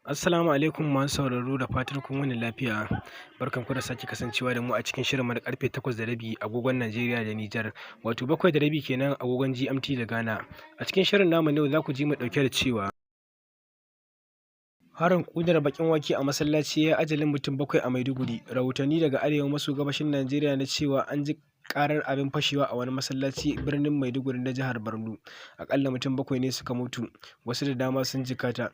Assalamu alaikum masu sauraro, da fatar kun wani lafiya. Barkanku da sake kasancewa da mu a cikin shirinmu na karfe 8:30 agogon Najeriya da Nijar, wato 7:30 kenan agogon GMT da Ghana. A cikin shirin namu na yau za ku ji mu ɗauke da cewa harin ƙunar baƙin wake a masallaci ya yi ajalin mutum bakwai a Maiduguri. Rahotanni daga arewa maso gabashin Najeriya na cewa an ji karar abin fashewa a wani masallaci birnin Maiduguri na jihar Borno. Akalla mutum bakwai ne suka mutu, wasu da dama sun jikkata.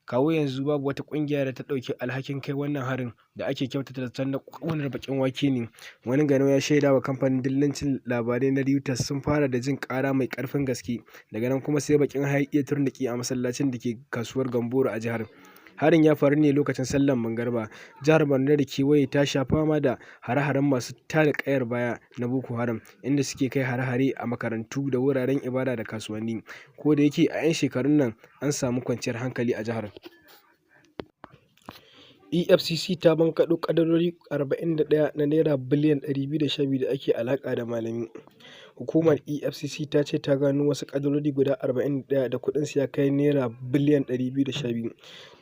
Kawo yanzu babu wata kungiya da ta ɗauki alhakin kai wannan harin da ake kyautata zaton na ƙunar baƙin wake ne. Wani ganau ya shaida wa kamfanin dillancin labarai na Reuters sun fara da jin ƙara mai ƙarfin gaske, daga nan kuma sai baƙin hayaƙi ya turnuƙe a masallacin da ke kasuwar Gamboro a jihar. Harin ya faru ne lokacin sallar magariba. Jihar Borno da kewaye ta sha fama da hare-haren masu tada ƙayar baya na Boko Haram, inda suke kai hare-hare a makarantu da wuraren ibada da kasuwanni. Ko da yake a 'yan shekarun nan an samu kwanciyar hankali a jihar. EFCC ta bankaɗo ƙadarori 41 na Naira biliyan 212 da ke da alaƙa da Malami. Hukumar EFCC ta ce ta gano wasu kadarori guda 41 da kuɗinsu ya kai Naira biliyan 212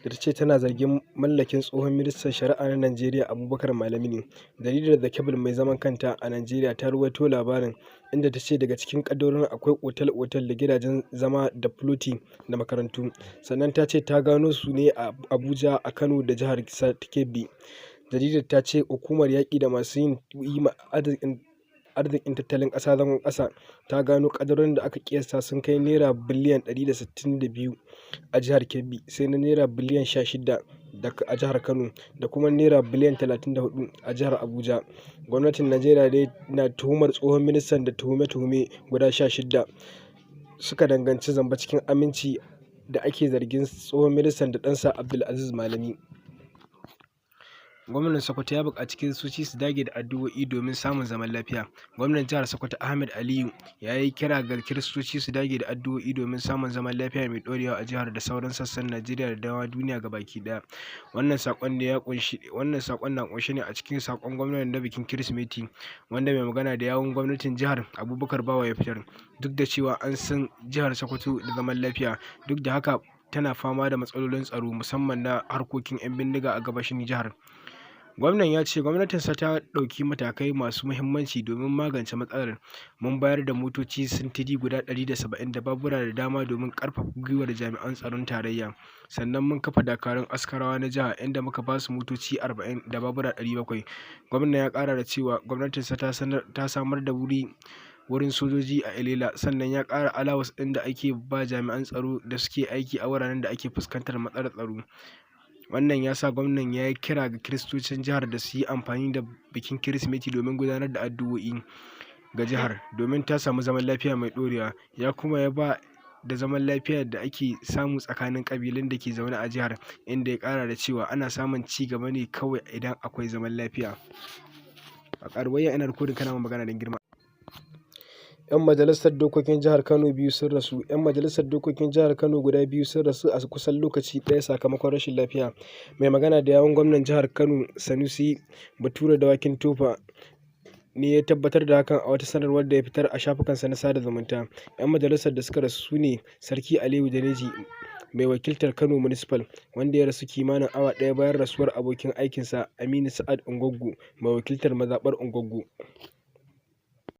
da ta ce tana zargin mallakin tsohon ministan shari'a na Najeriya Abubakar Malami ne. Jaridar The Cable mai zaman kanta a Najeriya ta ruwaito labarin, inda ta ce daga cikin kadarorin akwai otal-otal da gidajen zama da filoti da makarantu. Sannan ta ce ta gano su ne a Abuja, a Kano da jihar Kebbi. Jaridar ta ce hukumar yaƙi da masu yi ma arzikin tattalin ƙasa zagon ƙasa ta gano kadarorin da aka kiyasta sun kai Naira biliyan 162 a jihar Kebbi, sai na Naira biliyan 16 a jihar Kano da kuma Naira biliyan 34 a jihar Abuja. Gwamnatin Najeriya dai na tuhumar tsohon ministan da tuhume-tuhume guda 16 suka danganci zamba cikin aminci da ake zargin tsohon ministan da ɗansa Abdulaziz Malami. Gwamnan Sokoto ya buƙaci Kiristoci su dage da addu'o'i domin samun zaman lafiya. Gwamnan jihar Sokoto Ahmad Aliyu ya yi kira ga Kiristoci su dage da addu'o'i domin samun zaman lafiya mai ɗorewa a jihar da sauran sassan Najeriya da ma duniya gabaki ɗaya. Wannan saƙon na ƙunshe ne a cikin saƙon gwamnan na bikin Kirsimeti, wanda mai magana da yawun gwamnatin jihar Abubakar Bawa ya fitar. Duk da cewa an san jihar Sokoto da zaman lafiya, duk da haka tana fama da matsalolin tsaro, musamman na harkokin 'yan bindiga a gabashin jihar. Gwamnan ya ce gwamnatinsa ta ɗauki matakai masu muhimmanci domin magance matsalar. "Mun bayar da motocin sintiri guda 170 da babura da dama domin ƙarfafa gwiwar jami'an tsaron tarayya. Sannan mun kafa dakarun askarawa na jiha, inda muka ba su motoci 40 da babura 700." Gwamnan ya ƙara da cewa gwamnatinsa ta samar da wurin sojoji a Ilela, sannan ya ƙara alawus ɗin da ake ba jami'an tsaro da suke aiki a wuraren da ake fuskantar matsalar tsaro. Wannan ya sa gwamnan ya yi kira ga Kiristocin jihar da su yi amfani da bikin Kirsimeti domin gudanar da addu'o'i ga jihar domin ta samu zaman lafiya mai ɗorewa. Ya kuma yaba da zaman lafiya da ake samu tsakanin ƙabilun da ke zaune a jihar, inda ya ƙara da cewa ana samun ci gaba ne kawai idan akwai zaman lafiya. A ƙarwaya ina rikodin kana magana don girma. 'Yan majalisar dokokin jihar Kano biyu sun rasu. 'Yan majalisar dokokin jihar Kano guda biyu sun rasu a kusan lokaci ɗaya sakamakon rashin lafiya. Mai magana da yawun gwamnan jihar Kano Sanusi Bature Dawakin Tofa ne ya tabbatar da hakan a wata sanarwar da ya fitar a shafukansa na sada zumunta. 'Yan majalisar da suka rasu su ne Sarki Aliyu Daneji mai wakiltar Kano Municipal, wanda ya rasu kimanin awa ɗaya bayan rasuwar abokin aikinsa Aminu Sa'ad Ungwaggo mai wakiltar mazaɓar Ungwaggo.